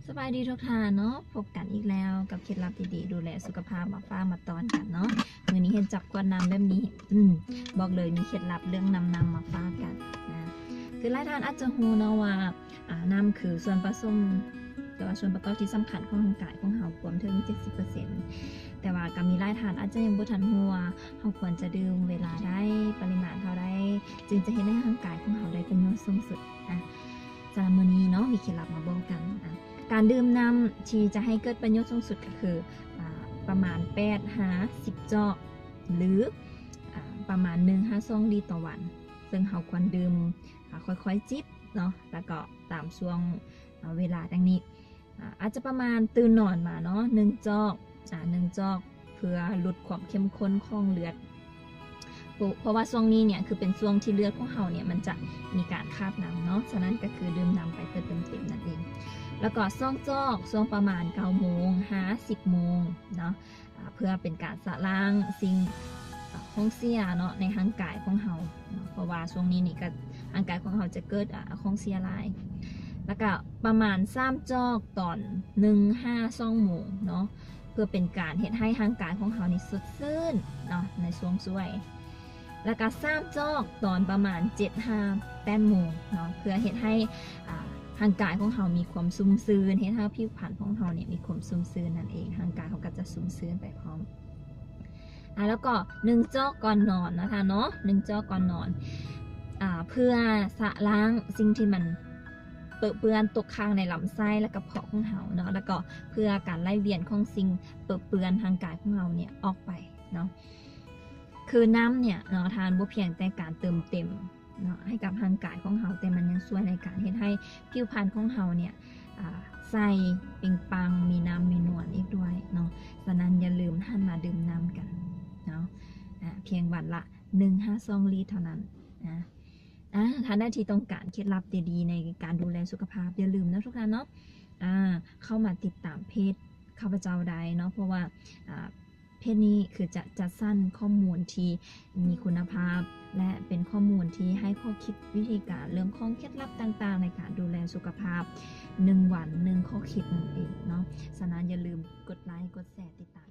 ສະບາຍດີທຸກທ່ານເນາະ, ພົບກັນອີກແລ້ວກັບເຄັດລັບດີໆ ດູແລສຸຂະພາບມາຝາກມາຕ້ອນກັນເນາະ. ມື້ນີ້ເຫັນຈັບຂວດນ້ຳແບບນີ້ ອືມ ບອກເລີຍມີເຄັດລັບເລື່ອງນ້ຳ ນຳມາຝາກກັນນະ. ຄືຫຼາຍທ່ານອາດຈະຮູ້ເນາະວ່າ ອາ ນ້ຳຄືສ່ວນປະສົມ ຫຼືວ່າສ່ວນປະກອບທີ່ສຳຄັນຂອງຮ່າງກາຍຂອງເຮົາ ກວມເຖິງເຈັດສິບເປີເຊັນ ແຕ່ວ່າກໍມີຫຼາຍທ່ານອາດຈະຍັງບໍ່ທັນຮູ້ວ່າ ເຮົາຄວນຈະດື່ມເວລາໃດ, ປະລິມານເທົ່າໃດ ຈຶ່ງຈະເຮັດໃຫ້ຮ່າງກາຍຂອງເຮົາໄດ້ປະໂຫຍດສູງສຸດ. ອາ ສຳລັບມື້ນີ້ເນາະ ມີເຄັດລັບມາບອກກັນ. ອາ ການດື່ມນ້ຳທີ່ຈະໃຫ້ເກີດປະໂຫຍດສູງສຸດກໍຄື ອາ ປະມານແປດຫາສິບຈອກ ຫຼື ອາ ປະມານໜຶ່ງຫາສອງລິດຕໍ່ວັນ, ເຊິ່ງເຮົາຄວນດື່ມ ອາ ຄ່ອຍໆຈິບເນາະ ແລ້ວກໍຕາມຊ່ວງ ອາ ເວລາດັ່ງນີ້. ອາ ອາດຈະປະມານຕື່ນນອນມາເນາະ ໜຶ່ງຈອກ ອາ ໜຶ່ງຈອກ ເພື່ອຫຼຸດຄວາມເຂັ້ມຂຸ້ນຂອງເລືອດ ເພາະ ເພາະວ່າຊ່ວງນີ້ເນຍ ຄືເປັນຊ່ວງທີ່ເລືອດຂອງເຮົາເນຍ ມັນຈະມີການຂາດນ້ຳເນາະ, ສະນັ້ນກໍຄືດື່ມນ້ຳໄປເພື່ອເຕີມເຕັມນັ້ນເອງ. ແລ້ວກໍສອງຈອກ ຊ່ວງປະມານເກົ້າໂມງຫາສິບໂມງເນາະ ອາ ເພື່ອເປັນການຊະລ້າງສິ່ງ ອາ ຂອງເສຍເນາະ ໃນຮ່າງກາຍຂອງເຮົາເນາະ, ເພາະວ່າຊ່ວງນີ້ນີ້ກໍ ຮ່າງກາຍຂອງເຮົາຈະເກີດ ອາ ຂອງເສຍຫຼາຍ. ແລ້ວກໍປະມານສາມຈອກຕອນໜຶ່ງຫາສອງໂມງເນາະ ເພື່ອເປັນການເຮັດໃຫ້ຮ່າງກາຍຂອງເຮົານີ້ສົດຊື່ນເນາະ ໃນຊ່ວງສວຍ. ແລ້ວກໍສາມຈອກຕອນປະມານເຈັດຫາແປດໂມງເນາະ ເພື່ອເຮັດໃຫ້ ອາ ຮ່າງກາຍຂອງເຮົາມີຄວາມຊຸ່ມຊື່ນ, ເຮັດໃຫ້ຜິວພັນຂອງເຮົານີ້ມີຄວາມຊຸ່ມຊື່ນນັ້ນເອງ, ຮ່າງກາຍເຮົາກໍຈະຊຸ່ມຊື່ນໄປພ້ອມ. ອາ ແລ້ວກໍໜຶ່ງຈອກກ່ອນນອນນະທ່ານເນາະ, ໜຶ່ງຈອກກ່ອນນອນ ອາ ເພື່ອຊະລ້າງສິ່ງທີ່ມັນເປິເປື້ອນຕົກຄ້າງໃນລຳໄສ້ ແລະ ກະເພາະຂອງເຮົາເນາະ, ແລ້ວກໍເພື່ອການໄຫຼວຽນຂອງສິ່ງເປິເປື້ອນທາງກາຍຂອງເຮົາເນຍອອກໄປເນາະ. ຄືນ້ຳເນຍເນາະທ່ານ ບໍ່ພຽງແຕ່ການເຕີມເຕັມ ເນາະ ໃຫ້ກັບຮ່າງກາຍຂອງເຮົາ, ແຕ່ມັນຍັງຊ່ວຍໃນການເຮັດໃຫ້ຜິວພັນຂອງເຮົາເນຍ ອາ ໃສ ເປັງປັງ ມີນ້ຳມີນວນອີກດ້ວຍເນາະ. ສະນັ້ນຢ່າລືມຫັນມາດື່ມນ້ຳກັນເນາະ ອາ ພຽງວັນລະໜຶ່ງຫາສອງລິດເທົ່ານັ້ນນະ. ອາ ທ່ານໃດທີ່ຕ້ອງການເຄັດລັບດີໆໃນການດູແລສຸຂະພາບ ຢ່າລືມເນາະທຸກທ່ານເນາະ ອາ ເຂົ້າມາຕິດຕາມເພຈຂ້າພະເຈົ້າໄດ້ເນາະ, ເພາະວ່າ ອາ ເພຈນີ້ຄືຈະຈັດສັນຂໍ້ມູນທີ່ມີຄຸນນະພາບ ແລະ ເປັນຂໍ້ມູນທີ່ໃຫ້ຂໍ້ຄິດ ວິທີການເລື່ອງຂອງເຄັດລັບຕ່າງໆໃນການດູແລສຸຂະພາບໜຶ່ງວັນໜຶ່ງຂໍ້ຄິດນັ້ນເອງເນາະ. ສະນັ້ນຢ່າລືມກົດໄລ ກົດແຊ ຕິດຕາມ